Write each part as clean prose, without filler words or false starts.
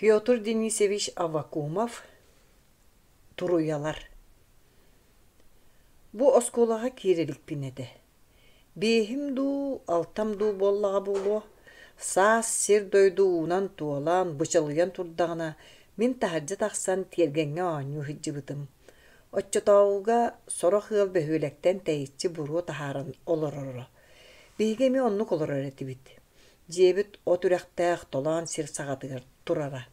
Петр Денисович Аввакумов Туруйалар Бу оскуолаҕа киирэ иликпин этэ. Биэһим дуу, алтам дуу буоллаҕа буолуо, саас сир-дойду уунан туолан, бычалыйан турдаҕына, мин таһырдьа тахсан тиэргэҥҥэ оонньуу сылдьыбытым. Оччотооҕуга сорох ыал бөһүөлэктэн тэйиччи буруо таһааран олороро. Биһиги эмиэ оннук олорор этибит. Дьиэбит от үрэхтээх толоон сир саҕатыгар турара.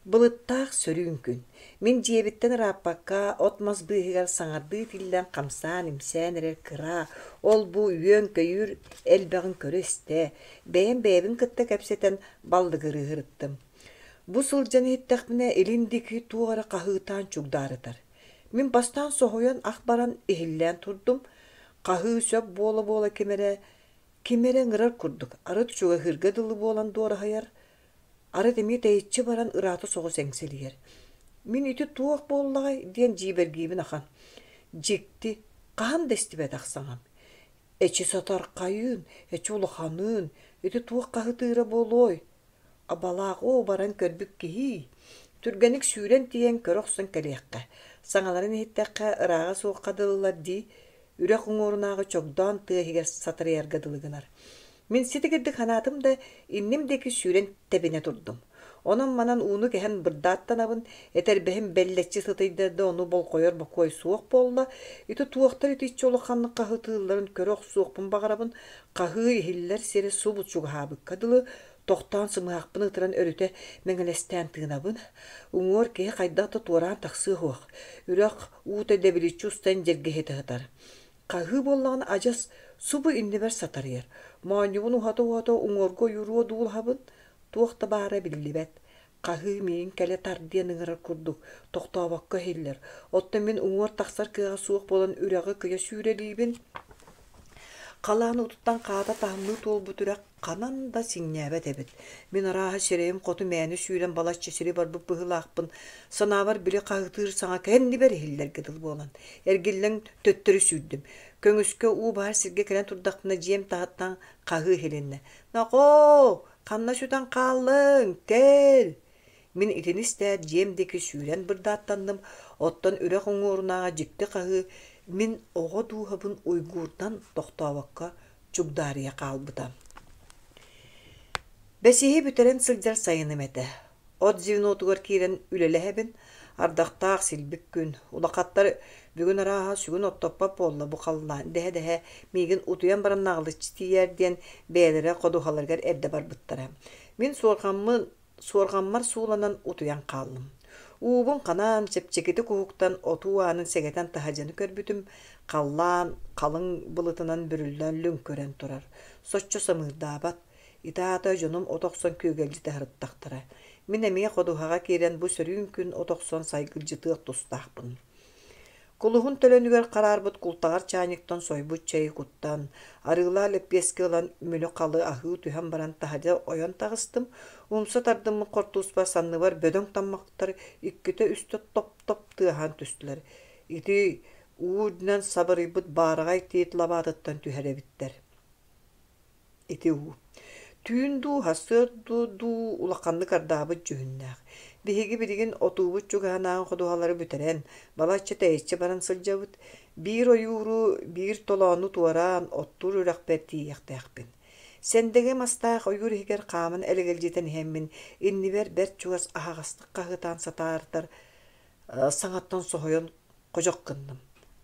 Былыттаах сөрүүн күн. Мин дьиэбиттэн ырааппакка от-мас быыһыгар саҥардыы тиллэн хамсаан-имсээн эрэр кыра, ол-бу үөн-көйүүр элбэҕин көрө-истэ, бэйэм бэйэбин кытта кэпсэтэн баллыгырыы сырыттым. Бу сылдьан иһиттэхпинэ илин диэки туох эрэ хаһыытаан чугдаарытар. Мин бастаан соһуйан ах баран иһиллээн турдум, хаһыы сөп буола-буола ким эрэ Ким эрэ ыҥырар курдук, арыт чугаһыырга дылы буолан дуораһыйар, арыт эмиэ тэйиччи баран ыраата соҕус эҥсэлийэр. Мин ити туох буоллаҕай диэн дьиибэргиибин ахан. Дьикти, хаһан да истибэтэх саҥам. Эчи сатархайыын, эчи улаханыын, ити туох хаһытыыра буолуой? Абалаах оо баран көрбүт киһии, түргэнник сүүрэн тиийэн көрө охсон кэлиэххэ, саҥаларын иһиттэххэ ырааҕа суохха дылылар дии, үрэх уҥуорунааҕы чогдоон тыа иһигэр сатарыйарга дылы гынар. Мин ситигирдик санаатым да, инним диэки сүүрэн тэбинэ турдум. Онон-манан ууну кэһэн бырдааттанабын, этэрбэһим бэллэччи сытыйда да ону болҕойор бокуой суох буолла. Ити туохтар итиччэ улаханнык хаһытыылларын көрө охсуохпун баҕарабын, хаһыы иһиллэр сирэ субу чугаһаабыкка дылы, тохтоон сымыһахпын ытыран өрүтэ мэҥилэстээн тыынабын. Уҥуор киһи хайдах да туораан тахсыа суох. Үрэх уута дэбиличчи устан дьэргэһитэ сытар. Хаһыы буоллаҕына адьас субу иннибэр сатарыйар. Моонньубун уһата-уһата уҥуорга ойууруо дуулаһабын, туох да баара биллибэт. Хаһыы миигин кэлэ тар диэн ыҥырар курдук, тохтообокко иһиллэр. Оттон мин уҥуор тахсар кыаҕа суох буолан үрэҕи кыйа сүүрэлиибин. Халаан уутуттан хаата таһымныы туолбут үрэх ханан да сиҥнээбэт эбит. Мин арааһа сирэйим хоту мээнэ сүүрэн балачча сири барбыт быһыылаахпын, санаабар били хаһыытыыр саҥа кэннибэр иһиллэргэ дылы буолан, эргиллэн төттөрү сүүрдүм. Көҥүскэ уу баһар сиргэ кэлэн турдахпына дьиэм таһыттан хаһыы иһилиннэ: «Нохоо, ханна сүтэн хааллыҥ? Кэл!» Мин итини истээт дьиэм диэки сүүрэн бырдааттанным, оттон үрэх уҥуорунааҕы дьикти хаһыы мин оҕо дууһабын уйгуурдан тохтообокко чугдаарыйа хаалбыта. Бэсиһи бүтэрэн сылдьар сайыным этэ. От звенотугар киирэн үлэлэһэбин, ардахтаах силбик күн, улахаттар бүгүн арааһа сүгүн оттоппот буолла бу халлаан дэһэ-дэһэ миигин утуйан баран наҕылыччы тиийээр диэн бэйэлэрэ ходуһаларыгар эрдэ барбыттара. Мин суорҕаммын Суорҕаммар сууланан утуйан хааллым. Уубун ханаан, чэпчэкитик уһуктан отуу аанын сэгэтэн таһырдьаны көрбүтүм, халлаан халыҥ былытынан бүрүллэн лүҥкүрэн турар, соччо самыырдаабат. Ити аата дьонум от охсон күөгэлдьитэ сырыттахтара. Мин эмиэ ходуһаҕа киирэн бу сөрүүн күн от охсон сайгылдьытыах тустаахпын. Кулуһун төлөнүгэр хараарбыт култаҕар чаанньыктан сойбут чэйи куттан, арыылаах лэппиэскэ ылан мүлү-халы аһыы түһэн баран таһырдьа ойон таҕыстым, умса тардыммыт хортууспар санныбар бөдөҥ таммахтар иккитэ-үстэ топ-топ тыаһаан түстүлэр. Ити уу үрдүнэн сабырыйбыт баараҕай тиит лабаатыттан түһэр эбиттэр. Ити уу. Түүн дуу, сарсыарда дуу улаханнык ардаабыт дьүһүннээх. Биһиги билигин отуубут чугаһынааҕы ходуһалары бүтэрэн, балачча тэйиччи баран сылдьабыт. Биир ойууру, биир толоону туораан, оттуур үрэхпэр тиийиэхтээхпин. Сэндэҥэ мастаах ойуур иһигэр хааман элэгэлдьитэн иһэммин, иннибэр бэрт чугас аһаҕастык хаһыытаан сатаартар саҥаттан соһуйан ходьох гынным.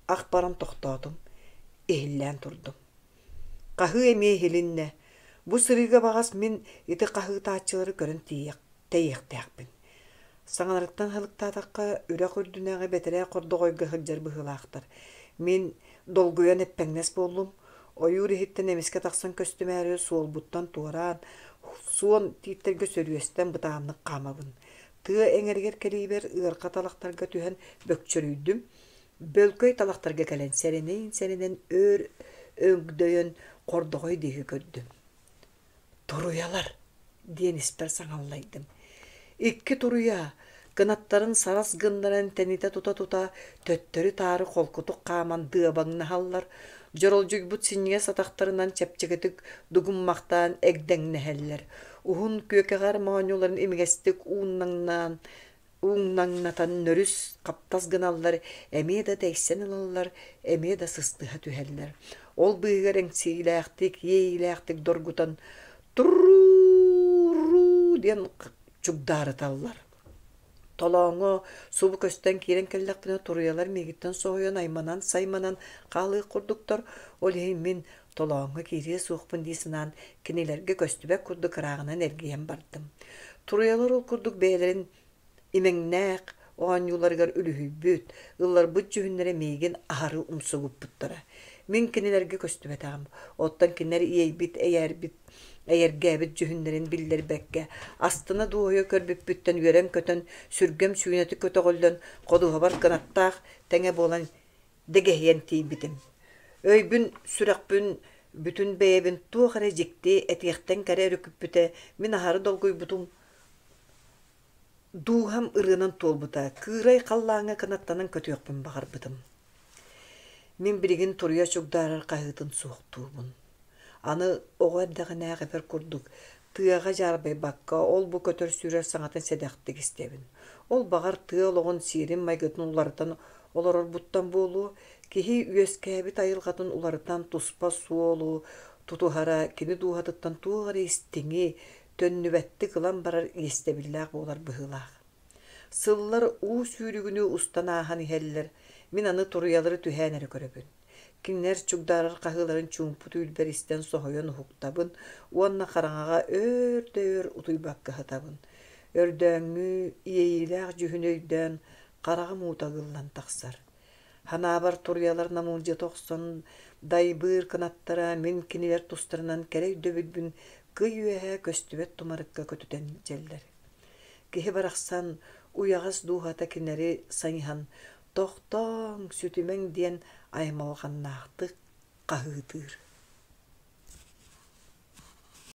Ах баран тохтоотум, иһиллээн турдум. Хаһыы эмиэ иһилиннэ. Бу сырыыга баҕас мин ити хаһыытааччылары көрөн тиийиэх тэйиэхтээхпин. Саҥаларыттан сылыктаатахха, үрэх үрдүнээҕи бэтэрээ хордоҕойго сылдьар быһыылаахтар. Мин долгуйан эппэҥнэс буоллум. Ойуур иһиттэн эмискэ тахсан көстүмээри суолбуттан туораан, суон тииттэргэ сөрүөстэн бытааннык хаамабын. Тыа эҥэригэр кэлиибэр ыарха талахтарга түһэн бөкчөрүйдүм. Бөлкөй талахтарга кэлэн сэрэнэн-сэрэнэн өр өҥдөйөн хордоҕой диэки көрдүм. «Туруйалар!» диэн испэр саҥаллайдым. Икки туруйа, кынаттарын сарас гыннаран тэнитэ тута-тута, төттөрү-таары холкутук хааман дыабаҥнаһаллар, дьоролдьуйбут синньигэс атахтарынан чэпчэкитик дугуммахтаан эгдэҥнэһэллэр. Уһун күөкэҕэр моонньуларын имигэстик ууннаҥнаан ууҥнаҥнатан нөрүс хаптас гыналлар, эмиэ да тэйсэн ылаллар, эмиэ да сыстыһа түһэллэр. Ол быыһыгар эҥсиилээхтик, иэйиилээхтик доргутан «туруу-руу» диэн чугдаарыталлар. Толооҥҥо субу көстөн киирэн кэллэхпинэ туруйалар миигиттэн соһуйан айманан-сайманан хаалыах курдуктар, ол иһин мин толооҥҥо киириэ суохпун дии санаан кинилэргэ көстүбэт курдук ырааҕынан эргийэн бардым. Туруйалар ол курдук бэйэлэрин имэҥнээх оонньууларыгар үлүһүйбүт, ылларбыт дьүһүннэрэ миигин аһары умсугуппуттара. Мин кинилэргэ көстүбэтэҕим, оттон кинилэр иэйбит, эйээрбит эйэргээбит дьүһүннэрин биллэрбэккэ, астына-дуоһуйа көрбүппүттэн үөрэн-көтөн, сүргэм сүүнэтик көтөҕүллэн, ходуһабар кынаттаах тэҥэ буолан дэгэһийэн тиийбитим. Өйбүн, сүрэхпин, бүтүн бэйэбин туох эрэ дьикти, этиэхтэн кэрэ өрүкүппүтэ, мин аһары долгуйбутум Дууһам ырыанан туолбута, кыырай халлааҥҥа кынаттанан көтүөхпүн баҕарбытым. Мин билигин туруйа чугдаарар хаһыытын суохтуубун. Аны оҕо эрдэҕинээҕи курдук тыаҕа дьаарбайбакка, ол-бу көтөр-сүүрэр саҥатын сэдэхтик истэбин. Ол баҕар тыа олоҕун сиэрин-майгытын уларытан олорорбуттан буолуо, киһи үөскээбит айылҕатын уларытан туспа суолу тутуһара кини дууһатыттан туох эрэ истиҥи, төннүбэттик ылан барар иэстэбиллээх буолар быһыылаах. Сыллар уу сүүрүгүнүү устан ааһан иһэллэр, мин аны туруйалары түһээн эрэ көрөбүн. Кинилэр чугдаарар хаһыыларын чуумпу түүлбэр истэн соһуйан уһуктабын уонна хараҥаҕа өөр да өр утуйбакка сытабын. Өрдөөҥҥү иэйиилээх дьүһүнү өйдөөн хараҕым уута ыгыллан тахсар. Ханаабар туруйалар намылдьыта охсон дайбыыр кынаттара мин кинилэр тустарынан кэрэ өйдөбүлбүн кый үөһэ көстүбэт тумарыкка көтүтэн илдьэллэр. Киһи барахсан уйаҕас дууһата кинилэри сайыһан «Тохтооҥ, сүтүмэҥ» диэн аймалҕаннаахтык хаһыытыыр.